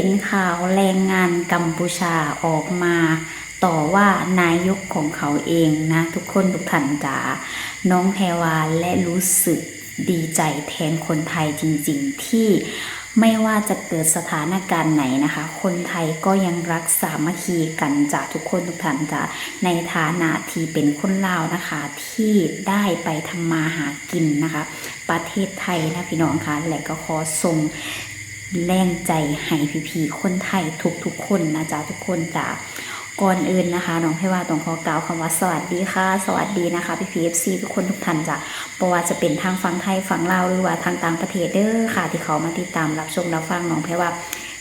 ເຫັນຂ່າວແຮງງານກຳປູຊາອອກມາຕໍ່ວ່ານາຍົກຂອງເຂົາເອງນະ ທຸກຄົນທຸກທ່ານຈ໋າ. ນ້ອງແພວາ ແລະ ຮູ້ສຶກດີໃຈແທນຄົນໄທຈິງໆ ທີ່ ໄມ່ວ່າຈະເກີດສະຖານະການໃດນະຄະ ຄົນໄທກໍຍັງຮັກສາມັກຄີກັນຈ໋າ ທຸກຄົນທຸກທ່ານຈ໋າ. ໃນຖານະທີ່ເປັນຄົນລາວນະຄະ ທີ່ໄດ້ໄປທຳມາຫາກິນນະຄະ ປະເທດໄທນະພີ່ນ້ອງຄະ ແລະ ກໍຂໍສົ່ງແຮງໃຈໃຫ້ພີ່ໆຄົນໄທທຸກໆຄົນນະຈ໋າ ທຸກຄົນຈ໋າ. ກ່ອນອື່ນນະຄະ ນ້ອງແພວາຕ້ອງຂໍກ່າວຄຳວ່າສະຫວັດດີຄ່ະ ສະຫວັດດີນະຄະ ພີ່ໆ ເອັຟຊີ ທຸກຄົນທຸກທ່ານຈ໋າ ບໍ່ວ່າຈະເປັນທາງຝັ່ງໄທ ຝັ່ງລາວ ຫຼືວ່າທາງຕ່າງປະເທດເດີຄ່ະ ທີ່ເຂົ້າມາຕິດຕາມຮັບຊົມຮັບຟັງນ້ອງແພວາ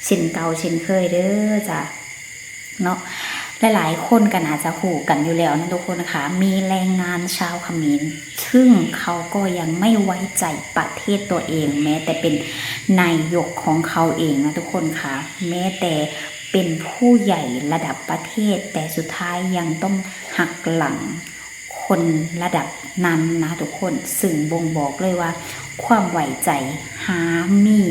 ເຊັ່ນເກົ່າເຊັ່ນເຄີຍເດີຈ໋າເນາະ. ຫຼາຍໆຄົນກໍໜ້າຈະຮູ້ກັນຢູ່ແລ້ວນະທຸກຄົນຄະ ມີແຮງງານຊາວຂະເໝນ ຊຶ່ງເຂົາກໍຍັງໄມ່ໄວ້ໃຈປະເທດຕົວເອງ ແມ້ແຕ່ເປັນນາຍົກຂອງເຂົາເອງນະທຸກຄົນຄະ ແມ້ແຕ່ເປັນຜູ້ໃຫຍ່ລະດັບປະເທດ ແຕ່ສຸດທ້າຍຍັງຕ້ອງຫັກຫຼັງ ຄົນລະດັບນັ້ນນະທຸກຄົນ ຊຶ່ງບົ່ງບອກເລີຍວ່າຄວາມໄວ້ໃຈຫາມີ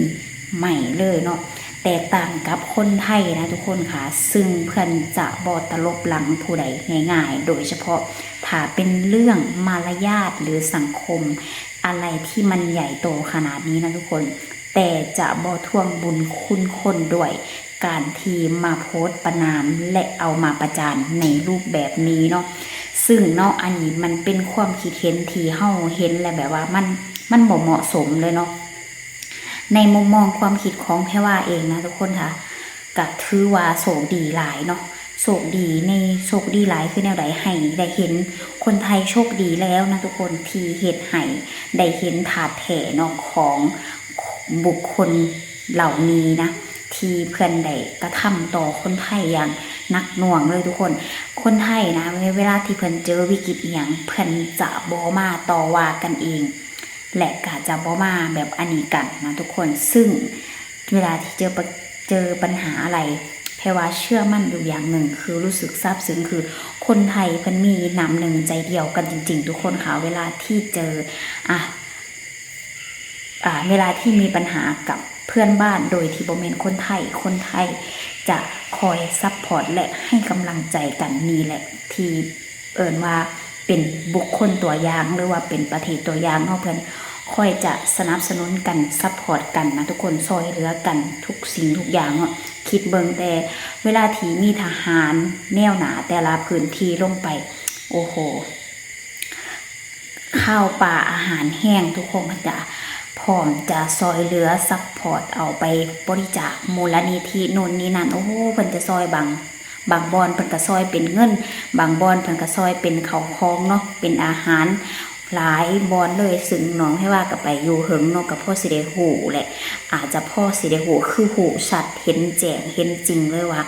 ໄໝ້ເລີຍເນາະ. ແຕກຕ່າງກັບຄົນໄທນະທຸກຄົນຄະ ຊຶ່ງເພິ່ນຈະບໍ່ຕະຫຼົບຫຼັງຜູ້ໃດງ່າຍໆ ໂດຍສະເພາະຖ້າເປັນເລື່ອງມາລະຍາດ ຫຼື ສັງຄົມ ອະໄລທີ່ມັນໃຫຍ່ໂຕຂະໜາດນີ້ນະທຸກຄົນ ແຕ່ຈະບໍ່ທວງບຸນຄຸນຄົນດ້ວຍ ການທີ່ມາໂພສປະນາມ ແລະ ເອົາມາປະຈານໃນຮູບແບບນີ້ເນາະ. ຊຶ່ງເນາະ ອັນນີ້ມັນເປັນຄວາມຄິດເຫັນທີ່ເຮົາເຫັນແລ້ວແບບວ່າມັນ ມັນບໍ່ເໝາະສົມເລີຍເນາະ. ໃນມຸມມອງຄວາມຄິດຂອງແພວາເອງນະທຸກຄົນ ກະຖືວ່າໂຊກດີຫຼາຍເນາະ ໂຊກດີໃນ ໂຊກດີຫຼາຍຄືແນວໃດ ໃຫ້ໄດ້ເຫັນ ຄົນໄທໂຊກດີແລ້ວນະທຸກຄົນ ທີ່ເຮັດໃຫ້ໄດ້ເຫັນທາດແທ້ເນາະ ຂອງບຸກຄົນ ເຫຼົ່ານີ້ນະ ທີ່ເພິ່ນໄດ້ກະທຳຕໍ່ຄົນໄທຢ່າງໜັກໜ່ວງເລີຍທຸກຄົນ. ຄົນໄທນະ ເວ ເວລາທີ່ເພິ່ນເຈີວິກິດອີ່ຫຍັງ ເພິ່ນຈະບໍ່ມາຕໍ່ວ່າກັນເອງ ແລະ ກະຈະບໍ່ມາແບບອັນນີ້ກັນນະທຸກຄົນ. ຊຶ່ງເວລາທີ່ເຈີປະ ເຈີປັນຫາອະໄລ ແພວ່າເຊື່ອໝັ້ນຢູ່ຢ່າງໜຶ່ງ ຄືຮູ້ສຶກຊາບຊຶ້ງ ຄືຄົນໄທເພິ່ນມີນ້ຳໜຶ່ງໃຈດຽວກັນຈິງໆ ທຸກຄົນຄະ. ເວລາທີ່ເຈີ ອາ ອ່າ ເວລາທີ່ມີບັນຫາກັບເພື່ອນບ້ານໂດຍທີ່ບໍ່ແມ່ນຄົນໄທ ຄົນໄທຈະຄອຍຊັບພອດ ແລະ ໃຫ້ກຳລັງໃຈກັນ. ນີ້ແຫຼະທີ່ເອີ້ນວ່າເປັນບຸກຄົນຕົວຢ່າງ ຫຼືວ່າເປັນປະເທດຕົວຢ່າງເນາະ ເພິ່ນຄອຍຈະສະໜັບສະໜູນກັນ ຊັບພອດກັນນະທຸກຄົນ ຊ່ອຍເຫຼືອກັນທຸກສິ່ງທຸກຢ່າງເນາະ. ຄິດເບິ່ງແຕ່ເວລາທີ່ມີທະຫານແນວໜ້າແຕ່ລະພື້ນທີ່ລົງໄປ ໂອ້ໂຫ ຂ້າວປາອາຫານແຫ້ງ ທຸກຄົນຈະພ້ອມຈະຊ່ອຍເຫຼືອຊັບພອດ ເອົາໄປບໍລິຈາກມູນລະນິທິໂນ່ນນີ້ນັ້ນ. ໂອ້ໂຫ ເພິ່ນຈະຊ່ອຍບາງ ບາງບ່ອນເພິ່ນກະຊ່ອຍເປັນເງິນ ບາງບ່ອນເພິ່ນກະຊ່ອຍເປັນເຂົ້າຂອງເນາະ ເປັນອາຫານ ຫຼາຍບ່ອນເລີຍ. ຊຶ່ງນ້ອງແພວ່າກະໄປຢູ່ເຫິງເນາະ ກະພໍຊິໄດ້ຮູ້ ແລະ ອາດຈະພໍຊິໄດ້ຮູ້ ຄືຮູ້ຊັດ ເຫັນແຈ້ງເຫັນຈິງເລີຍວ່າ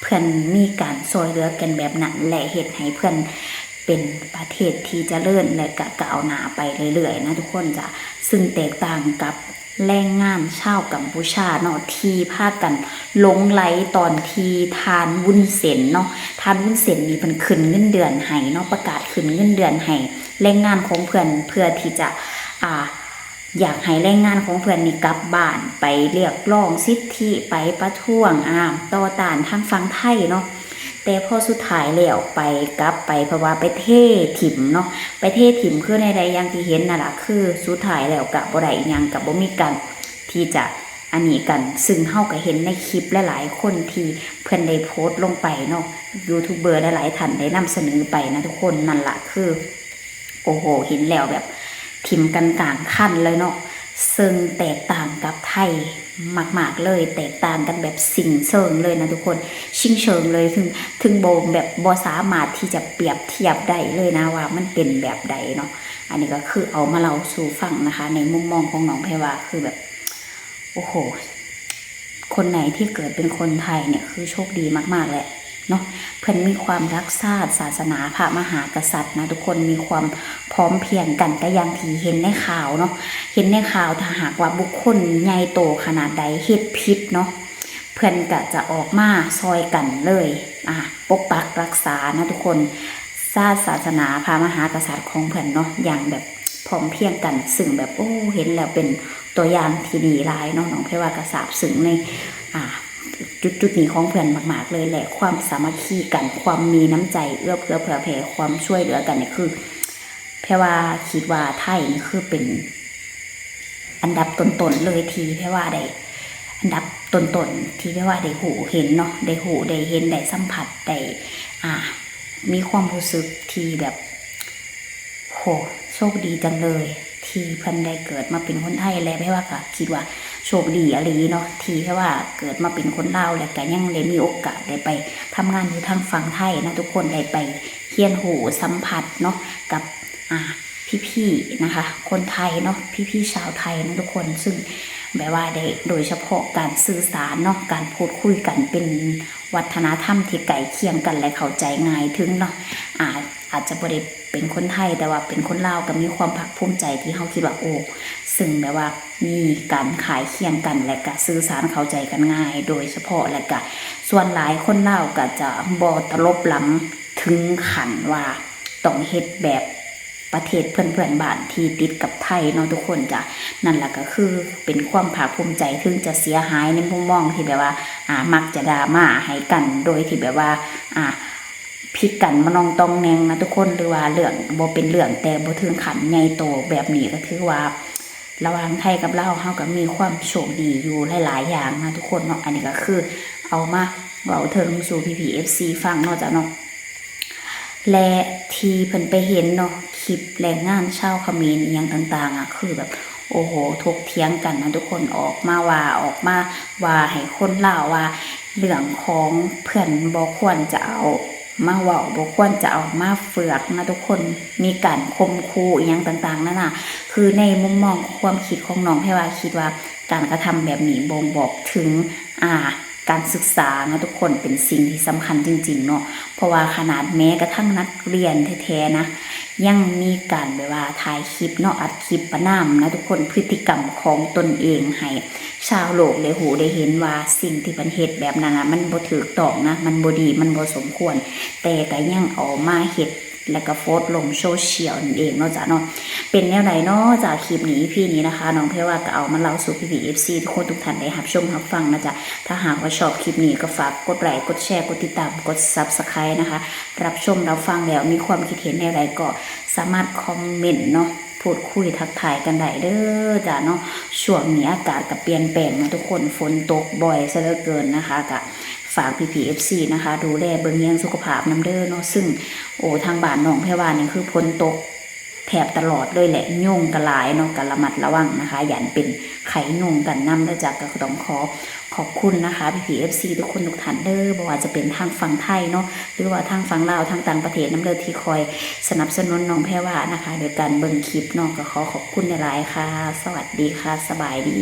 ເພິ່ນມີການຊ່ອຍເຫຼືອກັນແບບນັ້ນ ແລະ ເຮັດໃຫ້ເພິ່ນ ເປັນປະເທດທີ່ຈະເລີນ ແລະ ກະກ້າວໜ້າໄປເລື້ອຍໆນະທຸກຄົນຈະ. ຊຶ່ງແຕກຕ່າງກັບແຮງງານຊາວກຳປູຊາເນາະ ທີ່ພາກັນຫຼົງໄຫຼຕອນທີ່ທ່ານວຸ້ນເຊັນເນາະ ທ່ານວຸ້ນເຊັນນີ້ເພິ່ນຂຶ້ນເງິນເດືອນໃຫ້ເນາະ ປະກາດຂຶ້ນເງິນເດືອນໃຫ້ແຮງງານຂອງເພິ່ນ ເພື່ອທີ່ຈະ ອ່າ ຢາກໃຫ້ແຮງງານຂອງເພິ່ນນີ້ກັບບ້ານໄປຮຽກຮ້ອງສິດທິ ໄປປະທ້ວງ ອາ ຕໍ່ຕ້ານທາງຝັ່ງໄທເນາະ. ແຕ່ພໍສຸດທ້າຍແລ້ວໄປ ກັບໄປ ເພາະວ່າໄປເທຖິ້ມເນາະ ໄປເທຖິ້ມຄືແນວໃດ ຢ່າງທີ່ເຫັນນັ້ນລະ ຄືສຸດທ້າຍແລ້ວກະບໍ່ໄດ້ອີ່ຫຍັງ ກະບໍ່ມີການທີ່ຈະອັນນີ້ກັນ. ຊຶ່ງເຮົາກະເຫັນໃນຄລິບຫຼາຍໆຄົນທີ່ເພິ່ນໄດ້ໂພສລົງໄປເນາະ ຢູທູບເບີຫຼາຍໆທ່ານໄດ້ນຳສະເໜີໄປນະທຸກຄົນ. ນັ້ນລະຄື ໂອ້ໂຫ ເຫັນແລ້ວແບບຖິ້ມກັນກາງຄັນເລີຍເນາະ ເຊິ່ງແຕກຕ່າງກັບໄທມາກໆເລີຍ ແຕກຕ່າງກັນແບບສິ້ນເຊີງເລີຍນະທຸກຄົນ ສິ້ນເຊີງເລີຍ ເຖິງ ເຖິງບໍ່ແບບ ບໍ່ສາມາດທີ່ຈະປຽບທຽບໄດ້ເລີຍນະວ່າມັນເປັນແບບໃດເນາະ. ອັນນີ້ກະຄືເອົາມາເລົ່າສູ່ຟັງນະຄະ ໃນມຸມມອງຂອງນ້ອງແພວ່າ ຄືແບບ ໂອ້ໂຫ ຄົນໃດທີ່ເກີດເປັນຄົນໄທນີ້ຄືໂຊກດີມາກໆແຫຼະເນາະ ເພິ່ນມີຄວາມຮັກຊາດ ສາສະໜາ ພະມະຫາກະສັດນະທຸກຄົນ ມີຄວາມພ້ອມພຽງກັນ ກະຢ່າງທີ່ເຫັນໃນຂ່າວເນາະ ເຫັນໃນຂ່າວ ຖ້າຫາກວ່າບຸກຄົນໃຫຍ່ໂຕຂະໜາດໃດເຮັດຜິດເນາະ ເພິ່ນກະຈະອອກມາຊ່ອຍກັນເລີຍ ອາ ປົກປັກຮັກສານະທຸກຄົນ ຊາດສາສະໜາພະມະຫາກະສັດຂອງເພິ່ນເນາະ ຢ່າງແບບພ້ອມພຽງກັນ ຊຶ່ງແບບ ໂອ້ ເຫັນແລ້ວເປັນຕົວຢ່າງທີ່ດີຫຼາຍເນາະ. ນ້ອງແພວ່າກະຊາບຊຶ້ງໃນ ອ່າ ຈຸດໆນີ້ຂອງເພື່ອນມາກໆເລີຍ ແລະ ຄວາມສາມັກຄີກັນ ຄວາມມີນ້ຳໃຈ ເອື້ອເຟື້ອເຜື່ອແຜ່ ຄວາມຊ່ວຍເຫຼືອກັນນີ້ ຄືແພວ່າຄິດວ່າໄທນີ້ຄືເປັນອັນດັບຕົ້ນໆເລີຍ ທີ່ແພວ່າໄດ້ ອັນດັບຕົ້ນໆທີ່ແພວ່າໄດ້ຮູ້ເຫັນເນາະ ໄດ້ຮູ້ໄດ້ເຫັນ ໄດ້ສຳຜັດ ໄດ້ ອ່າ ມີຄວາມຮູ້ສຶກທີ່ແບບ ໂຫ ໂຊກດີຈັງເລີຍ ທີ່ເພິ່ນໄດ້ເກີດມາເປັນຄົນໄທ ແລະ ແພວ່າກໍຄິດວ່າໂຊກດີອີ່ຫຼີເນາະ ທີ່ແພວ່າເກີດມາເປັນຄົນລາວ ແລະ ກໍຍັງໄດ້ມີໂອກາດໄດ້ໄປທຳງານຢູ່ທາງຝັ່ງໄທນະທຸກຄົນ ໄດ້ໄປຮຽນຮູ້ສຳຜັດເນາະ ກັບ ອ່າ ພີ່ໆ ນະຄະ ຄົນໄທເນາະ ພີ່ໆ ຊາວໄທນະທຸກຄົນ ຊຶ່ງແບບວ່າໄດ້ ໂດຍສະເພາະການສື່ສານເນາະ ການພູດຄຸຍກັນ ເປັນວັດທະນະທຳທີ່ໃກ້ຄຽງກັນ ແລະ ເຂົ້າໃຈງ່າຍ ເຖິງເນາະ ອາ ອາດຈະບໍ່ໄດ້ເປັນຄົນໄທ ແຕ່ວ່າເປັນຄົນລາວ ກໍມີຄວາມພາກພູມໃຈທີ່ເຮົາຄິດວ່າ ໂອ້ ຊຶ່ງແບບວ່າມີການຄ້າຍຄຽງກັນ ແລະ ກະສື່ສານເຂົ້າໃຈກັນງ່າຍ ໂດຍສະເພາະ ແລະ ກະສ່ວນຫຼາຍຄົນລາວກໍຈະບໍ່ຕະຫຼົບຫຼັງເຖິງຂັ້ນວ່າຕ້ອງເຮັດແບບປະເທດເພື່ອນ ເພື່ອນບ້ານທີ່ຕິດກັບໄທເນາະທຸກຄົນຈ້າ. ນັ້ນລະກໍຄືເປັນຄວາມພາກພູມໃຈ ເຖິງຈະເສຍຫາຍໃນມຸມມອງທີ່ແບບວ່າ ອາ ມັກຈະດຣາມາໃຫ້ກັນ ໂດຍທີ່ແບບວ່າ ອາ ຜິດກັນມານອງຕອງແໜ່ງນະທຸກຄົນ ຫຼືວ່າເລື່ອງບໍ່ເປັນເລື່ອງ ແຕ່ບໍ່ເຖິງຂັ້ນໃຫຍ່ໂຕແບບນີ້ ກໍຖືວ່າລະຫວ່າງໄທກັບລາວ ເຮົາກໍມີຄວາມໂຊກດີຢູ່ຫຼາຍໆຢ່າງນະທຸກຄົນເນາະ. ອັນນີ້ກໍຄືເອົາມາເວົ້າເຖິງສູ່ພີ່ໆ ເອັຟຊີ ຟັງເນາະ ເຈົ້າເນາະ. ແລະ ທີ່ເພິ່ນໄປເຫັນເນາະ ຄລິບແຮງງານຊາວຂະເໝນອີ່ຫຍັງຕ່າງໆ ອະ ຄືແບບ ໂອ້ໂຫ ຖົກຖຽງກັນນະທຸກຄົນ ອອກມາວ່າ ອອກມາວ່າໃຫ້ຄົນລາວວ່າ ເລື່ອງຂອງເພິ່ນບໍ່ຄວນຈະເອົາມາເວົ້າ ບໍ່ຄວນຈະເອົາມາເຝືອກນະທຸກຄົນ ມີການຂົ່ມຂູ່ອີ່ຫຍັງຕ່າງໆນານາ. ຄືໃນມຸມມອງຄວາມຄິດຂອງນ້ອງແພວ່າ ຄິດວ່າການກະທຳແບບນີ້ບົ່ງບອກເຖິງ ອ່າ ການສຶກສານະທຸກຄົນ ເປັນສິ່ງທີ່ສຳຄັນຈິງໆເນາະ ເພາະວ່າຂະໜາດແມ້ກະທັ່ງນັກຮຽນແທ້ໆນະ ຍັງມີການແບບວ່າຖ່າຍຄລິບເນາະ ອັດຄລິບປະນາມນະທຸກຄົນ ພຶດຕິກຳຂອງຕົນເອງ ໃຫ້ຊາວໂລກໄດ້ຮູ້ໄດ້ເຫັນວ່າ ສິ່ງທີ່ເພິ່ນເຮັດແບບນັ້ນນະ ມັນບໍ່ຖືກຕ້ອງນະ ມັນບໍ່ດີ ມັນບໍ່ສົມຄວນ ແຕ່ກໍຍັງເອົາມາເຮັດ ແລ້ວກໍໂພສລົງໂຊຊຽວນັ້ນເອງເນາະ ເຈົ້າເນາະ. ເປັນແນວໃດເນາະ ຈາກຄລິບນີ້ ອີພີນີ້ນະຄະ ນ້ອງແພວ່າກໍເອົາມາເລົ່າສູ່ພີ່ໆ ເອັຟຊີ ທຸກຄົນທຸກທ່ານໄດ້ຮັບຊົມຮັບຟັງນະຈ໊ະ. ຖ້າຫາກວ່າຊອບຄລິບນີ້ ກໍຝາກກົດໄລ ກົດແຊ ກົດຕິດຕາມ ກົດ Subscribe ນະຄະ. ຮັບຊົມຮັບຟັງແລ້ວ ມີຄວາມຄິດເຫັນແນວໃດ ກໍສາມາດຄອມເມັນເນາະ ພູດຄຸຍທັກທາຍກັນໄດ້ເດີ ເຈົ້າເນາະ. ຊ່ວງນີ້ອາກາດກໍປ່ຽນແປງເນາະທຸກຄົນ ຝົນຕົກບ່ອຍຊະເຫຼືອເກີນນະຄະ ກໍ ຝາກພີ່ໆ ເອັຟຊີ ນະຄະ ດູແລເບິ່ງແຍງສຸຂະພາບນຳເດີເນາະ. ຊຶ່ງ ໂອ ທາງບ້ານນ້ອງແພວ່ານີ້ຄືຝົນຕົກແທບຕະຫຼອດເລີຍແຫຼະ ຍຸງກໍຫຼາຍເນາະ ກໍລະມັດລະວັງນະຄະ ຢ້ານເປັນໄຂ້ຍຸງກັນນຳເດີຈ້າ. ກໍຕ້ອງຂໍຂອບຄຸນນະຄະ ພີ່ໆ ເອັຟຊີ ທຸກຄົນທຸກທ່ານເດີ ບໍ່ວ່າຈະເປັນທາງຝັ່ງໄທເນາະ ຫຼືວ່າທາງຝັ່ງລາວ ທາງຕ່າງປະເທດນຳເດີ ທີ່ຄອຍສະໜັບສະໜູນນ້ອງແພວ່ານະຄະ ໂດຍການເບິ່ງຄລິບເນາະ. ກໍຂໍຂອບຄຸນຫຼາຍໆ ຄ່ະ. ສະຫວັດດີຄ່ະ. ສະບາຍດີ.